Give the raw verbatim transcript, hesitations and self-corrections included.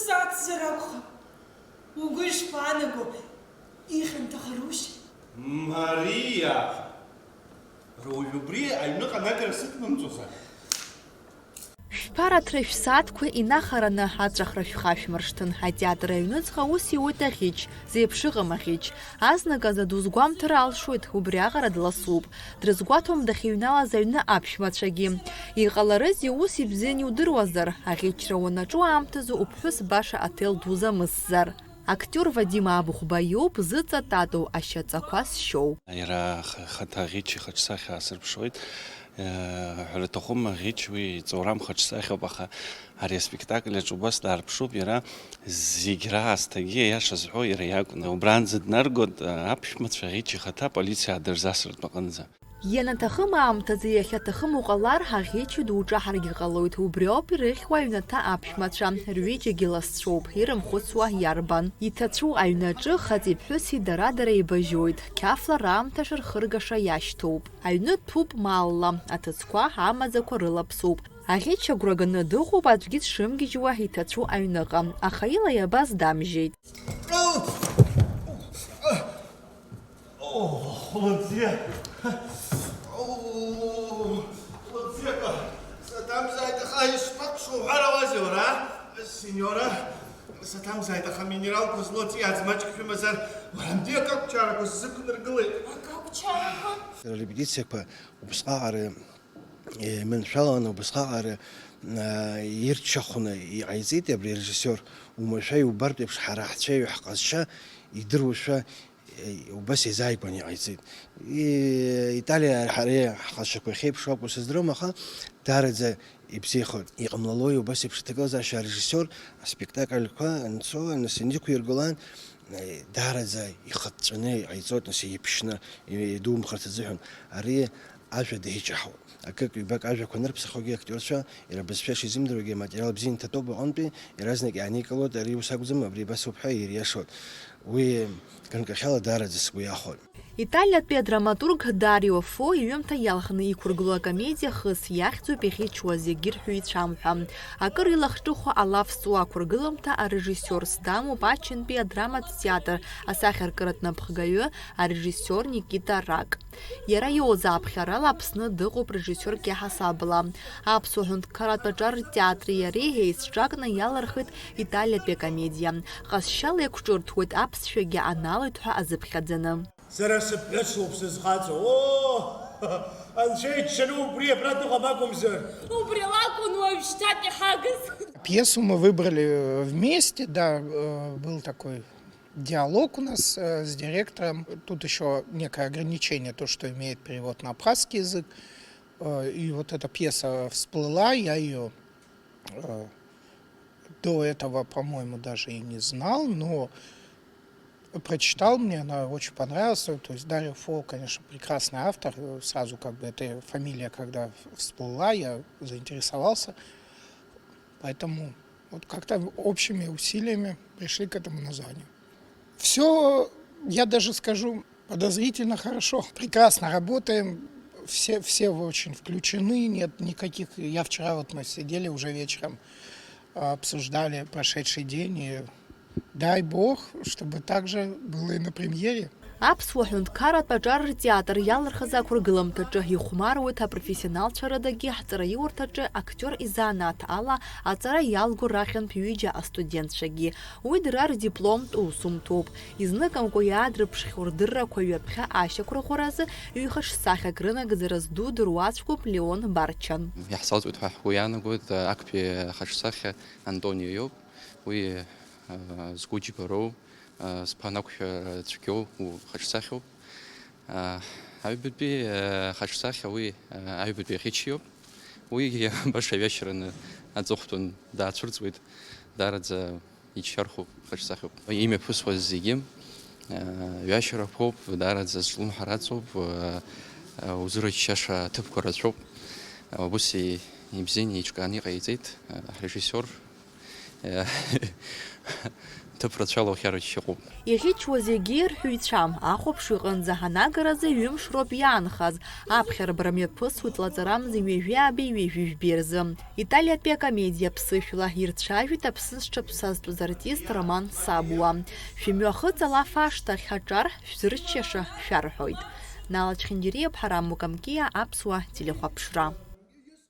Сацзар акәхап. Угәы ишԥаанаго, ихьанҭахарушь? Мариа! Уажә убри аҩныҟа анагара сыдмымҵозар? Шәԥараҭра шәсааҭқәа инахараны аҵәахра шәхашәмыршҭын, атеатр аҩныҵҟа ус иуеит аӷьыч, зеиԥш ыҟам аӷьыч. Азныказы дузгәамҭар алшоит, убриаҟара дласуп. Дрызгәаҭом дахьыҩналаз аҩны аԥшәмацәагьы. Иҟаларызеи ус ибзианы иудыруазар, аӷьычра уанаҿу аамҭазы уԥҳәыс баша аҭел дузамысзар? Актиор Вадим Абыхәба иоуп зыҵататоу ашьаҵақәа зшьоу. Иара х-, ихаҭа аӷьыч ихаҿсахьа аасырԥшуеит. Э, ҳәара аҭахума, аӷьыч уи иҵоурам хаҿсахьоуп, аха ари аспектакль аҿы убас даарԥшуп, иара зегь раасҭагьы, аиаша зҳәо, иара иакәны. Убранӡа днаргоит, э, аԥшәмацәа аӷьыч ихаҭа аполициа аадырзасыртә аҟынӡа. Ианаҭахым аамҭазы иахьаҭахым уҟалар, аӷьычҩы дуҿаҳаргьы ҟалоит, убриоуп ирыхьуа аҩнаҭа аԥшәмацәа, рҩыџьагьы ласцәоуп, ирымхәыцуа иарбан? Иҭацәу аҩнаҿы хаҵеи ԥҳәыси дара-дара еибажьоит, қьафла раамҭа шархыргаша иашьҭоуп. Аҩны ҭәуп малла, аҭыӡқәа, амаӡақәа рылаԥсоуп. Аӷьыч агәра ганы дыҟоуп аӡәгьы дшымгьежьуа иҭацәу аҩныҟа, аха ила иабаз дамжьеит. О, Луциа! О, Луциака! Саҭамзааит, аха ишԥакәшоу уҳәарауазеи уара, а? Синьора, саҭамзааит, аха минералқәа злоу аҵиаа ӡмаҷк шәымазар, уаҳамди, акакәчарақәа сзықәнаргылеит. Акакәчарақәа? Репетициақәа убысҟак ара иманшәаланы, убысҟак ара, а, ирччахәны иҟаиҵеит абри арежиссиор, уамашәа иубартә еиԥш, ҳара ҳцәеи ҳҟазшьа идыруашәа, э, убас еизааигәаны иҟаиҵеит. И-, Италиа ҳареи ҳҟазшьақәа иахьеиԥшу акәу сыздырам, аха даараӡа ибзиахоит. Иҟамлалои убас еиԥш аҭагылазаашьа арежиссиор аспектакльқәа анцо, нас ианықәиргылан, э, даараӡа ихыҵәҵәаны иҟаиҵоит, нас иеиԥшьны, и-, идумхарц азыҳәан. Ари ажәа деиҷаҳауеит. Акык-ҩбак ажәақәа анырԥсахуагьы актиорцәа, иара бызшәа шизымдыруагьы аматериал бзиа инҭатәоуп аҟынтәи, иаразнак иааникылоит, ари ус акәӡам, абри абас ауп ҳәа ириашоит. Уи ганкахьала даараӡа сгәы иахәоит. Италиатәи адраматург Дарио Фо иҩымҭа иалхны иқәыргылоу акомедиа Хыс иахьӡуп иахьичуа зегьы рҳәаҩцәам ҳәа. Акыр илахҿыху алаф зҵоу ақәыргыламҭа арежиссиорс дамоуп Ачынтәи адраматә театр асахьаркыратә напхгаҩы арежиссиор Никита Рак. Иара иоуз ааԥхьарала Аԥсны дыҟоуп режиссиорк иаҳасабала. Аԥсуа ҳәынҭқарратә аҿар ртеатри иареи еицҿакны иалырхит Италиатәи акомедиа. Ҟазшьала еиқәҿырҭуеит аԥсшәагьы аналоит ҳәа азыԥхьаӡаны. Сара сыԥҳәыс лоуп сызхаҵоу. Оо! Анцәа иџьшьаны убри абра дыҟам акәымзар. Убри лакәын уажәшьҭак иҳагыз. Пьесу мы выбрали вместе, да, э, был такой диалог у нас, э, с директором. Тут ещё некое ограничение, то, что имеет перевод на абхазский язык. Э, и вот эта пьеса всплыла, я её, э, до этого, по-моему, даже и не знал, но прочитал, мне она очень понравилась. То есть Дарья Фо, конечно, прекрасный автор. Э, сразу как бы эта фамилия, когда в-, всплыла, я заинтересовался. Поэтому вот как-то общими усилиями пришли к этому названию. Всё, я даже скажу, подозрительно хорошо. Прекрасно работаем. Все, все очень включены, нет никаких. Я вчера, вот мы сидели уже вечером, а, обсуждали прошедший день, и дай бог, чтобы так же было и на премьере. Аԥсуа ҳәынҭқарратә аҿар ртеатр иалырхыз ақәыргыламҭаҿы ихәмаруеит апрофессионалцәа рыдагьы ҳҵараиурҭаҿы актиор изанааҭ ала аҵара иалго рахьынтә ҩыџьа астудентцәагьы. Уи дара рдипломтә усумҭоуп. Изныкымкәа иаадырԥшхьоу рдыррақәа ҩаԥхьа ашьақәырӷәӷәаразы ҩ-хаҿсахьак рынагӡара зду дыруаӡәкуп Леон Барчан. Иаҳзалҵуеит ҳәа ҳгәы иаанагоит, актәи хаҿсахьа Антонио иоуп. Уи, а, згәы џьбароу, а, зԥа анақәшәара цәгьоу хаҿсахьоуп. А, аҩбатәи, а, хаҿсахьа уи, а, аҩбатәи аӷьычиоуп. Уигьы баша ҩашьараны аҵыхәтәан даацәырҵуеит. Даараӡа иччархәуп, хаҿсахьоуп. Имҩаԥысуаз зегьы, а, ҩашьарақәоуп, даараӡа зҿлымҳара аҵоуп, а, а, узырччаша аҭыԥқәа рацәоуп. А, убыс и-, ибзианы еиҿкааны иҟаиҵеит, а, ҳрежиссиор. Э, Ҭыԥ рацәала ухьарчча ыҟоуп. Иӷьычуа зегьы рҳәаҩцәа, ахәаԥшҩы аҟынӡа анагаразы ҩымш роуп иаанхаз, аԥхьарбара мҩаԥысуеит лаҵарамза ҩажәи ааби ҩажәи жәбеи рзы. Италиатәи акомедиа ԥсышәла ирцәажәеит Аԥсны зҽаԥсазтәыз артист Роман Сабуа. Шәымҩахыҵ алаф ашҭахь аҿар шәзырччаша шәарҳәоит. Нала Чхьынџьариа, Ԥҳараму Камкиа, Аԥсуа телехәаԥшра.